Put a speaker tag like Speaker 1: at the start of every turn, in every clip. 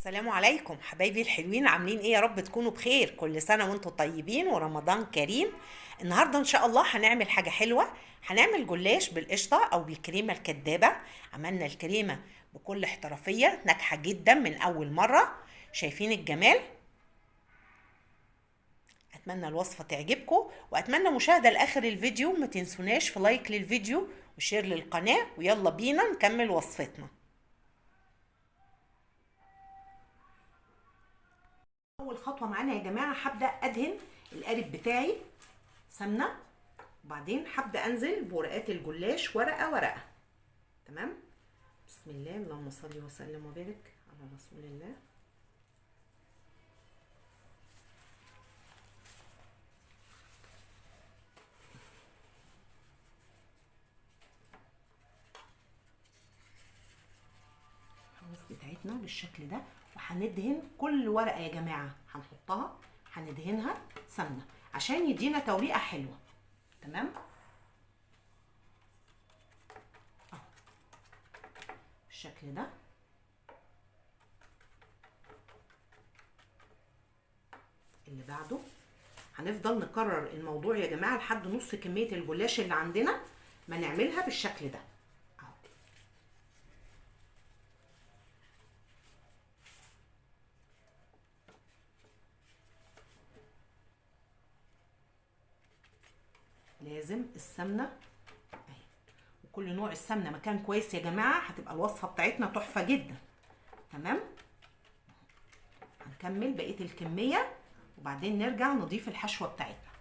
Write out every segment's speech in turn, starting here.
Speaker 1: السلام عليكم حبايبي الحلوين، عاملين ايه؟ يا رب تكونوا بخير. كل سنة وانتم طيبين ورمضان كريم. النهاردة ان شاء الله هنعمل حاجة حلوة، هنعمل جلاش بالقشطة او بالكريمة الكدابة. عملنا الكريمة بكل احترافية ناجحة جدا من اول مرة. شايفين الجمال؟ اتمنى الوصفة تعجبكم، واتمنى مشاهدة لاخر الفيديو. ما تنسوناش في like للفيديو و share للقناة، ويلا بينا نكمل وصفتنا. اول خطوة معانا يا جماعة، هبدأ ادهن القالب بتاعي سمنة، وبعدين هبدأ انزل بورقات الجلاش ورقة ورقة. تمام؟ بسم الله، اللهم صل وسلم وبارك على رسول الله. الحمص بتاعتنا بالشكل ده، وهندهن كل ورقة يا جماعة هنحطها هندهنها سمنة عشان يدينا توريقة حلوة. تمام؟ اهو بالشكل ده. اللي بعده هنفضل نكرر الموضوع يا جماعة لحد نص كمية الجلاش اللي عندنا ما نعملها بالشكل ده. اهو لازم السمنة اهي، وكل نوع السمنة مكان كويس يا جماعة، هتبقى الوصفة بتاعتنا تحفة جدا. تمام؟ هنكمل بقية الكمية وبعدين نرجع نضيف الحشوة بتاعتنا.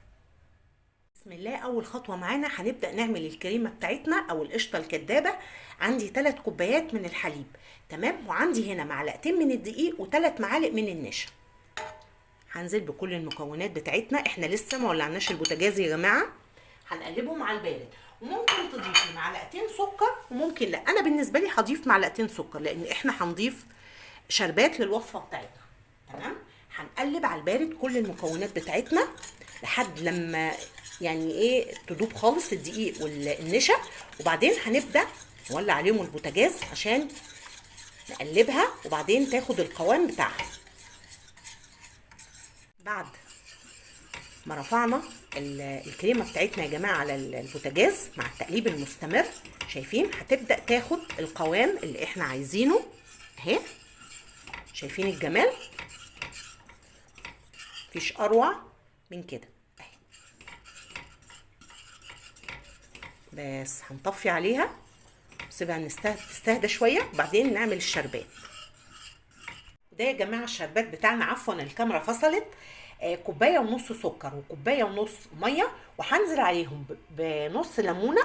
Speaker 1: بسم الله. اول خطوة معانا هنبدأ نعمل الكريمة بتاعتنا او القشطة الكدابة. عندي 3 كوبايات من الحليب، تمام؟ وعندي هنا معلقتين من الدقيق و3 معالق من النشا. هنزل بكل المكونات بتاعتنا، احنا لسه ما ولعناش البوتاجاز يا جماعة. هنقلبهم على البارد، وممكن تضيفي معلقتين سكر وممكن لا. انا بالنسبة لي هضيف معلقتين سكر لان احنا هنضيف شربات للوصفة بتاعتنا. تمام؟ هنقلب على البارد كل المكونات بتاعتنا لحد لما يعني ايه تدوب خالص الدقيق والنشا، وبعدين هنبدأ نولع عليهم البوتاجاز عشان نقلبها وبعدين تاخد القوام بتاعها. بعد ما رفعنا الكريمة بتاعتنا يا جماعة على البوتاجاز مع التقليب المستمر، شايفين هتبدأ تاخد القوام اللي احنا عايزينه اهي. شايفين الجمال؟ مفيش اروع من كده اهي. بس هنطفي عليها نسيبها تستهدى شوية وبعدين نعمل الشربات. ده يا جماعة الشربات بتاعنا، عفوا الكاميرا فصلت. كوباية ونص سكر وكوبايه ونص مية، وهنزل عليهم بنص ليمونه.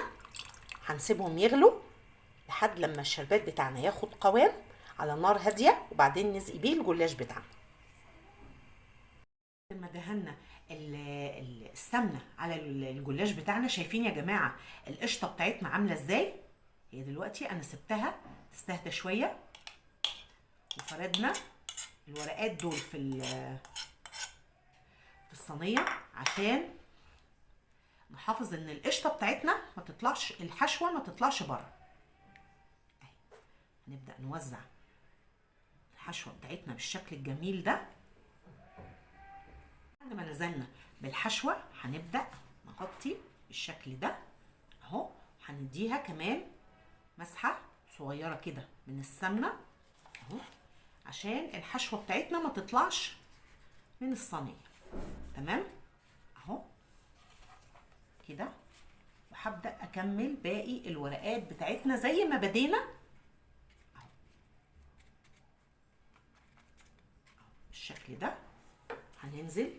Speaker 1: هنسيبهم يغلوا لحد لما الشربات بتاعنا ياخد قوام على نار هادية، وبعدين نسقي بيه الجلاش بتاعنا. لما دهنا السمنة على الجلاش بتاعنا، شايفين يا جماعة القشطه بتاعتنا عامله ازاي؟ هي دلوقتي انا سبتها تستهدى شوية، وفردنا الورقات دول في الصينية عشان نحافظ ان القشطه بتاعتنا ما تطلعش، الحشوه ما تطلعش بره. هنبدا نوزع الحشوه بتاعتنا بالشكل الجميل ده. بعد ما نزلنا بالحشوه هنبدا نغطي بالشكل ده اهو. هنديها كمان مسحه صغيرة كده من السمنة اهو عشان الحشوه بتاعتنا ما تطلعش من الصينية. تمام اهو كده. وهبدا اكمل باقي الورقات بتاعتنا زي ما بدينا اهو بالشكل ده. هننزل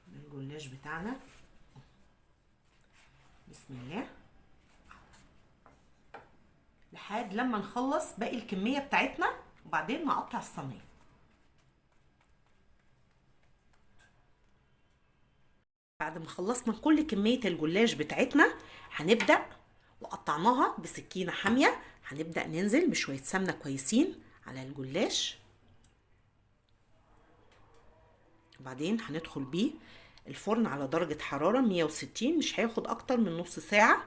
Speaker 1: بالجلاش بتاعنا بسم الله لحد لما نخلص باقي الكمية بتاعتنا، وبعدين نقطع الصينية. بعد ما خلصنا كل كمية الجلاش بتاعتنا هنبدأ، وقطعناها بسكينة حامية، هنبدأ ننزل بشوية سمنة كويسين على الجلاش، وبعدين هندخل بيه الفرن على درجة حرارة 160، مش هياخد أكتر من نص ساعة.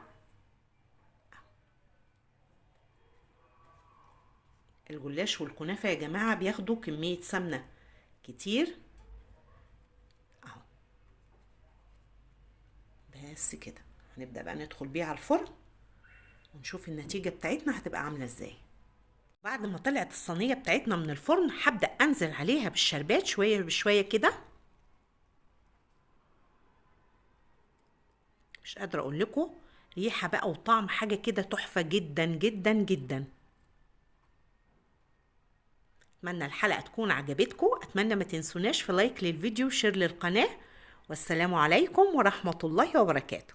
Speaker 1: الجلاش والكنافة يا جماعة بياخدوا كمية سمنة كتير اهو. بس كده هنبدأ بقى ندخل بيه على الفرن ونشوف النتيجة بتاعتنا هتبقى عاملة ازاي. بعد ما طلعت الصينية بتاعتنا من الفرن هبدأ انزل عليها بالشربات شوية بشوية كده. مش قادرة اقول لكم ريحة بقى وطعم حاجة كده تحفة جدا جدا جدا. اتمنى الحلقة تكون عجبتكم، اتمنى ما تنسوناش في like للفيديو و share للقناة، والسلام عليكم ورحمة الله وبركاته.